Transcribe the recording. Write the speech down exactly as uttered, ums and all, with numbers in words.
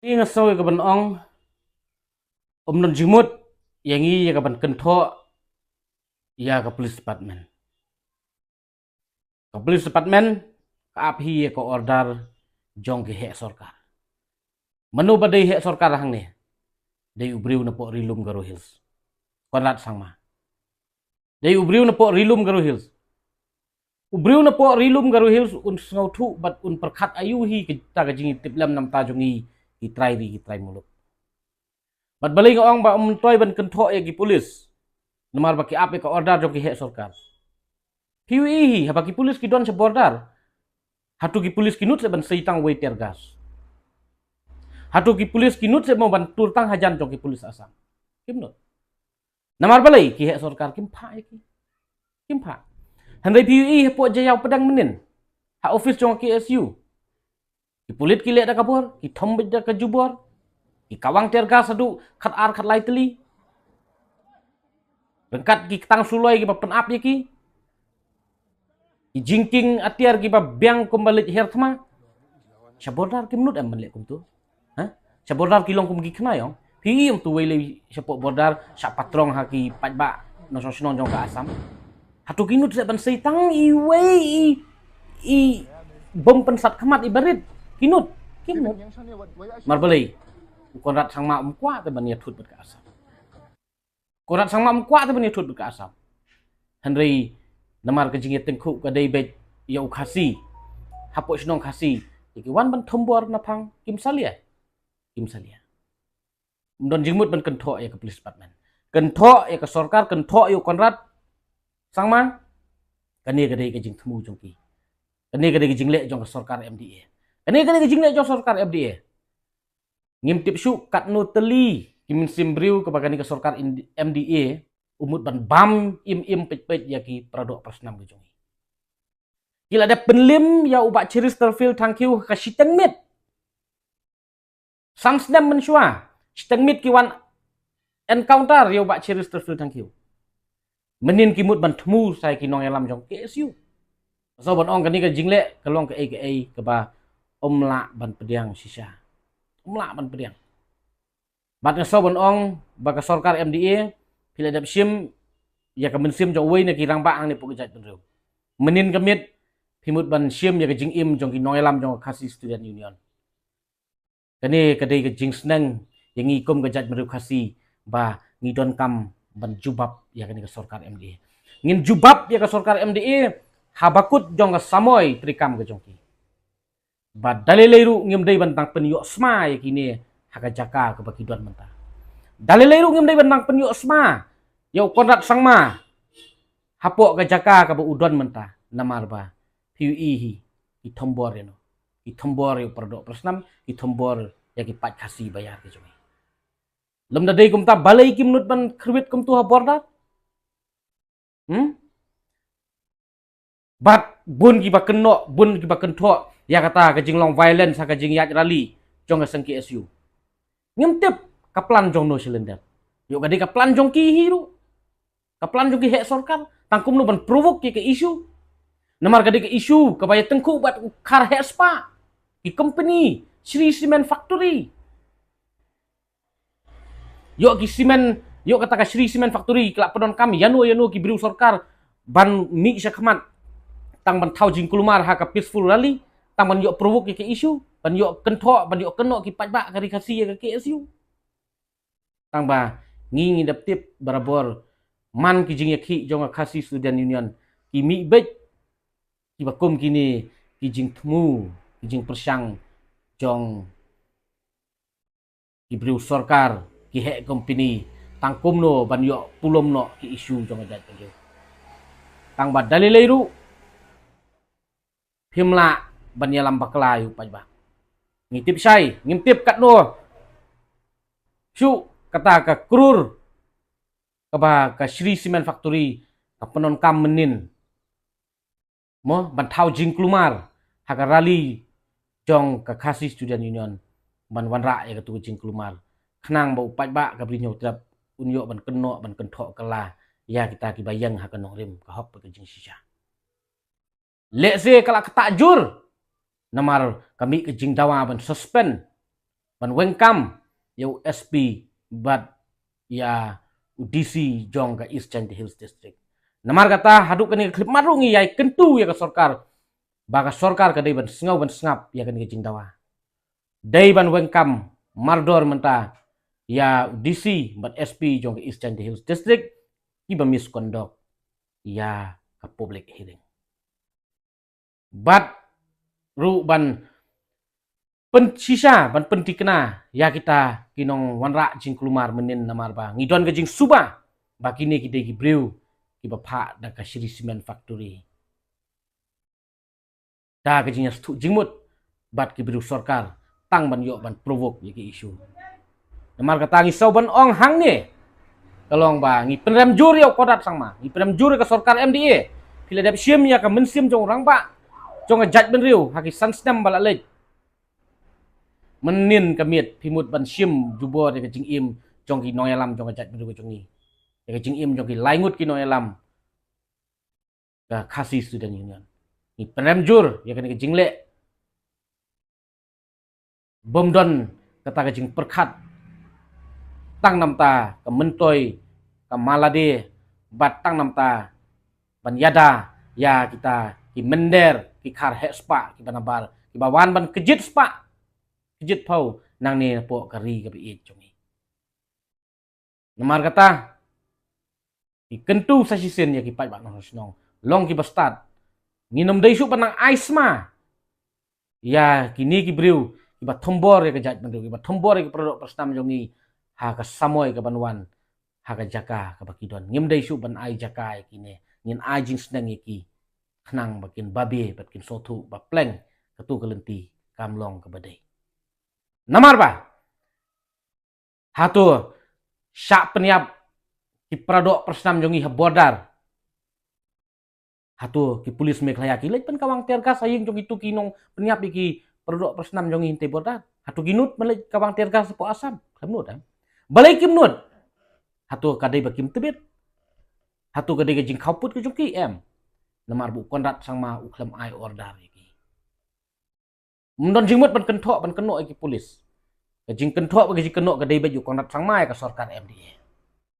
Ïa nga sngew ïa ka ban ong, um don jingmut ïa ngi ïa ka ban kynthoh ïa ka police department. Ka police department ka ap hi ïa ka order jong ki heh sorkar. Mano ba dei heh sorkar hangne? Dei u briew napoh Ri Lum Garo Hills, Conrad Sangma. Dei u briew napoh Ri Lum Garo Hills. U briew napoh Ri Lum Garo Hills un sngewthuh bad un pyrkhat aïu hi kita ka jingïatiplem namar jong ngi ki trai ri ki trai muluk. Bad balei nga ong ba um myntoi ban kynthoh ïa ki police? Namar ba ki ap ïa ka order jong ki heh sorkar. Phi ïohi hi, haba ki police ki don sha border, hato ki police ki nud seh ban sei tang wei tear gas? Hato ki police ki nud seh mo ban tur tang hajan jong ki police Assam? Kim nud. Namar balei? Ki heh sorkar kim phah ïa ki. Kim phah. Hynrei phi ïohi hapoh Jaïaw Pdeng mynnin, ha office jong ka K S U, ki pulit ki leh da ka bor, ki thom beit da ka jubor, ki kawang tear gas haduh khatar khatlai tylli. Ryngkat ki ktang suloi kiba pynap ïa ki. Ki jingkieng atiar kiba biang kumba leit her thma. Sha border kim nud em ban leh kumto? Ha? Sha border ki long kum ki khnai ong. Phi ïohi em tu wei lei shapoh border, sha patrong ha ki paidbah nongshong shnong jong ka Assam. Hato ki nud seh ban sei tang iwei i, i bom pynsat khmat iba rit? Ki nud? Kim nud. Namar balei? U Conrad Sangma um kwah te ban ïathut bad ka Assam. Conrad Sangma um kwah te ban ïathut bad ka Assam. Hynrei namar ka jingïatyngkhuh ka dei beit ïa u Khasi, hapoh shnong Khasi, ïa ki wan ban thombor na phang, kim salia. Kim salia. Um don jingmut ban kynthoh ïa ka police department. Kynthoh ïa ka sorkar, kynthoh ïa u Conrad Sangma. Kane ka dei ka jingthmu jong ki. Kane ka dei ka jingleh jong ka sorkar M D A. Kane ka dei ka jingleh jong sorkar M D A. Ngim tip shuh katno tylli ki mynsiem briew kaba kane ka sorkar M D A u mut ban bam im im peit peit ïa ki paradoh parasnam ka jong ngi. Ki la dep pynlim ïa u Bah Chesterfield Thangkhiew ka shiteng miet. San snem mynshuwa, shiteng miet ki wan encounter ïa u Bah Chesterfield Thangkhiew. Mynnin ki mut ban thmu sa ïa ki nongïalam jong K S U. Nga sngew ban ong kane ka jingleh ka long kaei kaei kaba ym lah ban pdiang shisha. Ym lah ban pdiang. Bad nga sngew ban ong ba ka sorkar M D A, phi la dep shim ïa ka mynsiem jong uwei na ki rangbah hangne hapoh ka jaitbynriew. Mynnin ka miet phi mut ban shim ïa ka jingim jong ki nongïalam jong ka Khasi Student Union. Kane ka dei ka jingsneng ïa ngi kum ka jaitbynriew Khasi ba ngi donkam ban jubab ïa kane ka sorkar M D A. Ngin jubab ïa ka sorkar M D A ha bakut jong ka samoi treikam ka jong ki. Ba da lei lei ruh ngim dei ban dang pynïoh sma ïa kine ha ka jaka kaba ki don mynta. Da lei lei ruh ngim dei ban dang pynïoh sma ïa u Conrad Sangma hapoh ka jaka kaba u don mynta, namar ba phi ïohi hi, ki thombor ïa no. Ki thombor ïa u paradoh parasnam, ki thombor ïa ki paid Khasi ba ïar ka jong ngi. Lymda dei kumta balei kim nud ban kyrwit kumto ha border? Hmm? Bad bun kiba kynnoh, bun kiba kynthoh ïa kata ka jinglong violence ha ka jingïaid rally jong ka seng K S U. Ngim tip ka plan jong no shalyndet. Ïoh ka dei ka plan jong ki hi ruh. Ka plan jong ki heh sorkar tang kumno ban provoke ïa ka issue. Namar ka dei ka issue kaba ïatyngkhuh bad u khar heh spah, ki company Shree Cement Factory. Ïoh ki cement, ïoh kata ka Shree Cement Factory ki la pyndonkam ïano ïano ki briew sorkar ban mih shakhmat tang ban thaw jingkulmar ha ka peaceful rally, tang ban ïoh provoke ïa ka issue, ban ïoh kynthoh, ban ïoh kynnoh ki paidbah ka ri Khasi ïa ka K S U. Tang ba ngi ngi dep tip barabor man ki jingïakhih jong ka Khasi Student Union ki mih beit kiba kum kine ki jingthmu, ki jingpyrshang jong ki briew sorkar, ki heh company, tang kumno ban ïoh pulom noh ki issue jong ka jaitbynriew. Tang ba da lei lei ruh phim lah ban ïalam bakla ïa u paidbah. Ngi tip shai, ngim tip katno shuh kata ka krur kaba ka Shree Cement Factory ka pyndonkam mynnin, mo, ban thaw jingkulmar ha ka rally jong ka Khasi Student Union, ban wanrah ïa katu ka jingkulmar khnang ba u paidbah ka Bri Hynñiewtrep un ïoh ban kynnoh, ban kynthoh kylla ïa kita kiba ïeng ha ka nongrim, ka hok bad ka jingshisha. Lehse ka la ktah jur namar ka mih ka jingdawa ban suspend ban weng kam ïa u S P bad ïa u D C jong ka East Jaintia Hills District. Namar kata haduh kane ka khyllipmat ruh ngi ïai kyntu ïa ka sorkar ba ka sorkar ka dei ban sngew ban sngap ïa kane ka jingdawa. Dei ban weng kam mardor mynta ïa u D C bad S P jong ka East Jaintia Hills District kiba misconduct ïa ka public hearing. Bad ruh ban pynshisha, ban pyntikna ïa kita ki nongwanrah jingkulmar mynnin, namar ba ngi don ka jingsuba ba kine ki dei ki briew kiba phah da ka Shree Cement Factory da ka jingïasythuh jingmut bad ki briew sorkar tang ban ïoh ban provoke ïa ki issue. Namar kata ngi sngew ban ong hangne ka long ba ngi pynrem jur ïa u Conrad Sangma, ngi pynrem jur ïa ka sorkar M D A. Phi la dep shim ïa ka mynsiem jong u rangbah jong ka jaitbynriew ha ki san snem ba la leit. Mynnin ka miet phi mut ban shim jubor ïa ka jingim jong ki nongïalam jong ka jaitbynriew jong ngi, ïa ka jingim jong ki laingut ki nongïalam ka Khasi Student Union. Ngi pynrem jur ïa kane ka jingleh. Bym don kata ka jingpyrkhat tang namar ka myntoi ka malade bad tang namar ban ïada ïa kita ki mynder ki khar heh spah kiba nabar, kiba wan ban kjit spah kjit phew nangne napoh ka ri kaba ïeit jong ngi. Namar kata ngi kyntu sa shisien ïa ki paidbah nongshong shnong, long kiba stad. Ngim dei shuh ban nang ai sma ïa kine ki briew kiba thombor ïa ka jaitbynriew, kiba thombor ïa ka paradoh parasnam jong ngi ha ka samoi kaban wan, ha ka jaka kaba ki don. Ngim dei shuh ban ai jaka ïa kine, ngin ai jingsneng ïa ki khnang ba kin babe bad kin sngewthuh ba pleng kato ka lynti kam long kaba dei. Namar ba hato shah pynïap ki paradoh parasnam jong ngi ha border, hato ki pulit Meghalaya ki leit ban kawang tear gas ha ïing jong kitu ki nongpynïap ïa ki paradoh parasnam jong ngi hangtei border? Hato ki nud ban leit kawang tear gas hapoh Assam? Khlem nud, em? Balei kim nud? Hato ka dei ba kim tbit? Hato ka dei ka jingkhawpud ka jong ki? Em. Namar ba u Conrad Sangma u khlem ai order ïa ki. Ym don jingmut ban kynthoh, ban kynnoh ïa ki pulit. Ka jingkynthoh bad ka jingkynnoh ka dei beit ïa u Conrad Sangma ïa ka sorkar M D A.